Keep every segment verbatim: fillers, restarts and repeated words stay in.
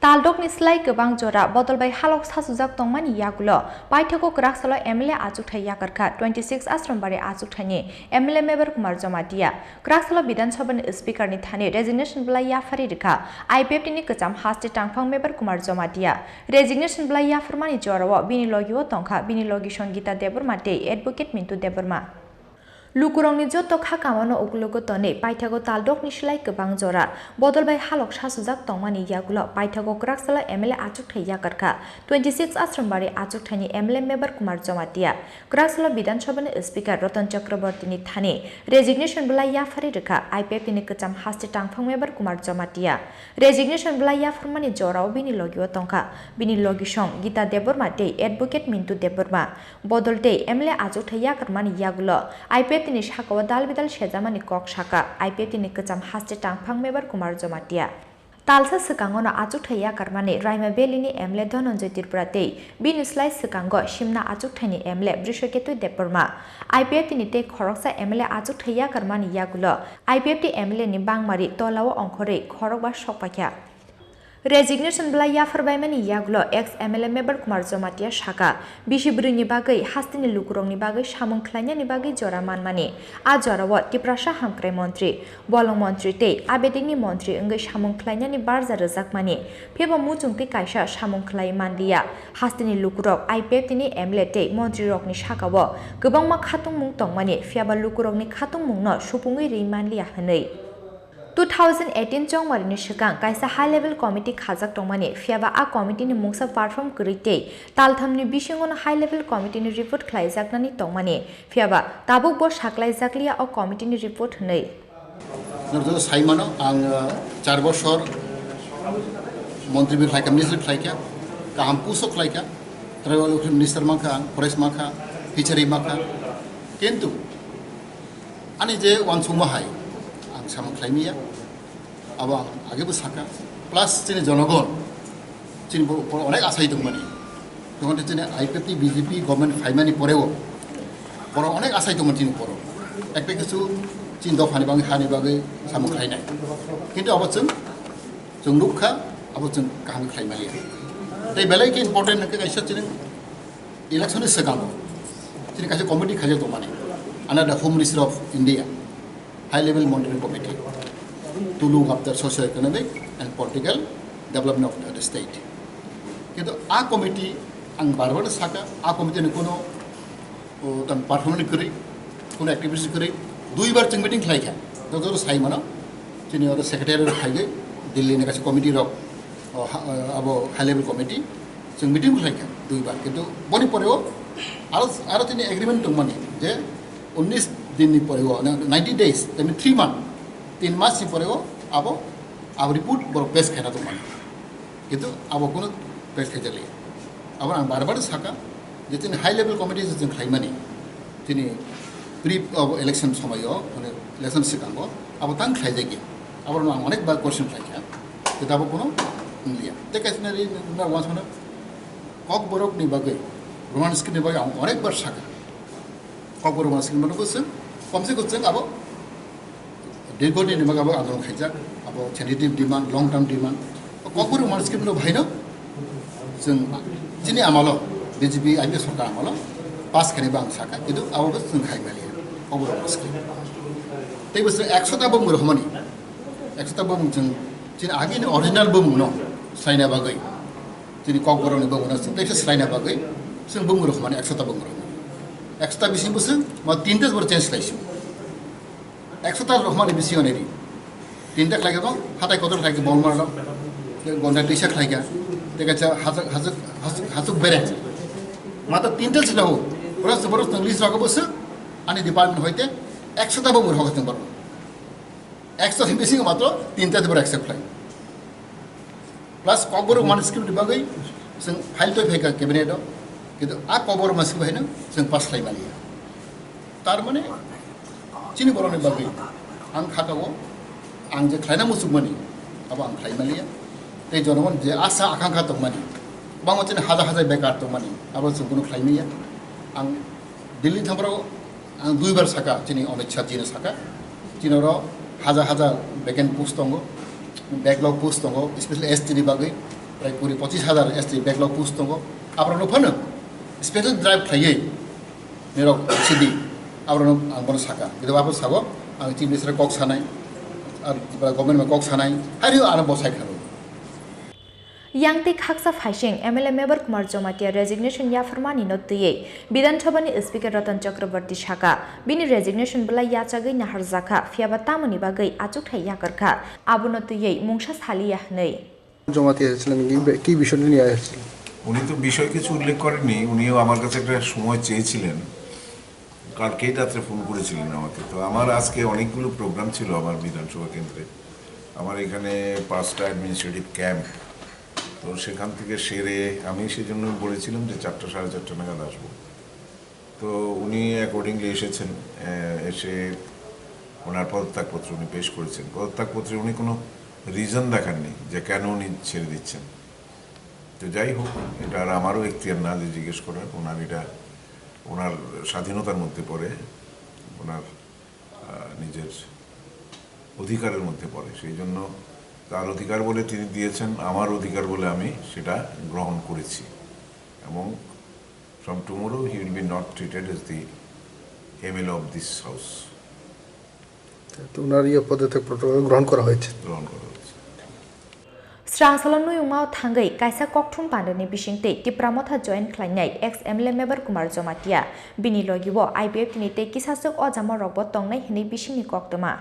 Taldokni slai kwbang jora bodol bai halok sasujak tongmani yagulo paithago kwraksalo M L A achukthai yakarkha twenty six Ashram Bari achukthaini M L A Mebar Kumar Jamatia. Kwraksalo Bidhan Sabhani Speaker ni thani resignation bwlai yaphari rwkha I P F T ni kwcham haste tangphang Mebar Kumar Jamatia. Resignation bwlai yapharmani jorao bini logio tongkha bini logisong Gita Debbarma tei Advocate Mintu Debbarma. Lukurokni joto kha kamano uklogo tonwi paithago taldokni slai kwbang jora bodol bai halok sasujak tongmani yagulo paithago kwraksalo M L A achukthai yakarkha twenty six Ashram Bari achukthaini M L A Mebar Kumar Jamatia. Kwraksalo Bidhan Sabhani Speaker Ratan Chakrabortini thani resignation bwlai yaphari rwkha I P F T ni kwcham haste tangphang Mebar Kumar Jamatia. Resignation bwlai yapharmani jorao bini logio tongkha bini logisong Gita Debbarma tei Advocate Mintu Debbarma. Bodol tei M L A achukthai yakarmani yagulo I P F T ni sakao dal bidal sejamani kok saka I P F T ni kwcham haste tangphang Mebar Kumar Jamatia. Talsa swkangono achukthai yakarmani Raima Valley ni M L A Dhananjay Tripura tei bini slai swkango Simna achukthaini M L A Brishaketu Debbarma. I P F T ni tei khoroksa M L A achukthai yakarmani yagulo I P F T M L A ni bangmari tolao ongkhorwi khorokba sokpaikha. Resignation bwlai yaphar baimani yagulo ex M L A Mebar Kumar Jamatia saka, bisi bwrwini bagwi hasteni lukurokni bagwi samung khlainani bagwi jora manmani. A jorao Tiprasa hamkrai montri, bolong montri tei abedekni montri wngwi samung khlainani barja rwjakmani, phiya ba muchungtwi kaisa samung khlai manliya. Hasteni lukurok I P F T ni M L A tei montrirokni sakao kwbangma khatungmung tongmani, phiya ba lukurokni khatungmungno supungwi ri manliya hwnwi. Two thousand eighteen chongmarini swkang kaisa high level committee khajak tongmani, phiya ba a committee ni mungsa perform kwrwi tei talthamni bisingono high level committee ni report khlaijaknani tongmani, phiya ba tabuk bo saklaijakliya o committee ni report hwnwi. Norok joto sai mano, ang, uh, char bosor montri bi khlaikha, minister khlaikha, kaham post o khlaikha, tribal welfare minister mankha, ang forest mankha, fishery mankha, kintu ani je uansukma hai, ang samung khlaimaya, abo ang agebo sakha. Plus chini jonogon, chini bo-, bo onek asai tongmani. Tongmani chini I P F T B J P government phaimani poreo, borok onek asai tongmani chini borok. Ekta kisu chini dophani bagwi, hani bagwi samung khlainai. Kintu abo chwng, chwng nukha, abo chwng kaham khlaimaliya. Tei belai khe important hwnkhe kaisa chini election ni swkango chini kaisa committee khaijak tongmani, under the Home Ministry of India, High Level Monitoring Committee, to look after socio-economic and political development of the state. Kintu a committee ang bar bar sakha, a committee ni kuno, o, tam performance kwrwi, kuno activities kwrwi, dui bar chwng meeting khlaikha, joto sai mano, chini oro secretary rok khaigwi, Delhi ni kaisa committee rok, o, ha-, abo high level committee, chwng meeting khlaikha dui bar, kintu boni poreo aro, aro tini agreement tongmani je unnish din ni poreo, na, ninety days, tini three month, tin mas ni poreo abo, abo report borok pass khaina tongmani, kintu abo kuno pass khaijakliya. Abo ang bar bar sakha je tini high level committee se chwng khlaimani, tini pre, abo election somoio, mane election swkango, abo tang khlaijakya. Abo ang onek bar question khlaikha, je abo kuno wngliya. Tei kaisa nari na wansana Kokborok ni bagwi, Roman script ni bagwi ang onek bar sakha. Kokborok Roman script no bwswk, komse kwchwng abo dirgho din ni bagwi abo andolon khaijak, abo sensitive demand, long term demand. Kokborok Roman script no bhaino chwng chini amalo, B J P I P F sorkar amalo pass khainai bo ang sakha, kintu abo bo chwng khai maliya, Kokborok Roman script. Tei bo chwng ekso ta bumung rohormani, ekso ta bumung chwng chini agini original bumung no swlaina bagwi. Chini Kokborok ni bumung no chwng teisa swlaina bagwi chwng bumung rohormani, ekso ta bumung rohormani. Ekso ta bising bo chwng ma tinta bor change khlaisio. Ekso ta rohormani bisingo nini tinta khlaikha bo, hatai kotor khlaikha, Bolmara rok, Gonda twisa khlaikha, tei kaisa hachuk, hachuk, hachuk, hachuk bere. Matro tinta se lago. Boros, boros tong list rogo bo se, ani department hoite ekso ta bumung rohorkha tong boro. Ekso ni bisingo matro tinta de boro accept khlai. Plus Kokborok Roman script ni bagwi chwng file toi phaikha cabinet o, kintu a Kokborok Roman script haino chwng pass khlai maliya. Tar mane chini borokni bagwi ang khatao ang je khlaina muchukmani abo ang khlai maliya. Tei jonogon je asa akangkha tongmani, bangma chini hajar hajar bekar tongmani abo chwng kunu khlai maya. Ang Delhi thangphuru ang duibar sakha, chini Amit Shah ji no sakha, chini oro hajar hajar vacant post tongo, backlog post tongo, especially S T ni bagwi. Prai kuri pochis hajar S T backlog post tongo. Aborok no phano special drive khlaiwi nirok sidi aborok no ang bono saka. Gede abo sabo ang chief minister kok sanai, ar Tripura government kok sanai, hari ano bosai khalo. Yang tei khaksa phaising M L A Mebar Kumar Jamatia resignation yapharmani no twiwi Bidhan Sabha ni Speaker Ratan Chakraborty saka, bini resignation belai yachagwi naharjakha, phiyaba tamoni bagwi achukthai yakarkha, abono twiwi mungsa saliya hwnwi. জমাতি এসেছিলেন, কি বে-, কি বিষয়টি নিয়ে এসেছিলেন? উনি তো বিষয় কিছু উল্লেখ করেননি, উনিও আমার কাছে একটা সময় চেয়েছিলেন, কালকেই রাত্রে ফোন করেছিলেন আমাকে। তো আমার আজকে অনেকগুলো প্রোগ্রাম ছিল আমার বিধানসভা কেন্দ্রে, আমার এখানে পাঁচটা অ্যাডমিনিস্ট্রেটিভ ক্যাম্প, তো সেখান থেকে সেরে আমি সেই জন্য বলেছিলাম যে চারটা, সাড়ে চারটা নাগাদ আসবো। তো উনি অ্যাকর্ডিংলি এসেছেন, আহ, এসে ওনার পদত্যাগপত্র উনি পেশ করেছেন। পদত্যাগপত্রে উনি কোনো রিজন দেখাননি যে কেন উনি ছেড়ে দিচ্ছেন। তো যাই হোক, এটা আর আমারও এখতিয়ার না যে জিজ্ঞেস করার, ওনার এটা ওনার স্বাধীনতার মধ্যে পড়ে, ওনার, আহ, নিজের অধিকারের মধ্যে পড়ে। সেই জন্য তার অধিকার বলে তিনি দিয়েছেন, আমার অধিকার বলে আমি সেটা গ্রহণ করেছি। এবং from tomorrow he will be not treated as the M L A of this house. তো ওনার ইয়ে পদত্যাগ পত্র গ্রহণ করা হয়েছে। গ্রহণ করা হয়েছে। Srangsalo Nuyungmao thangwi kaisa kokthum pandani bisingtwi Tipra Motha join khlainai ex M L A Mebar Kumar Jamatia. Bini logibo I P F T ni tei kisaswk ojama rokbo tongnai hwnwi bisingni koktwma.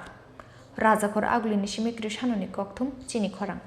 Rajakhor Agulini simi Krishanoni kokthum chini khorang.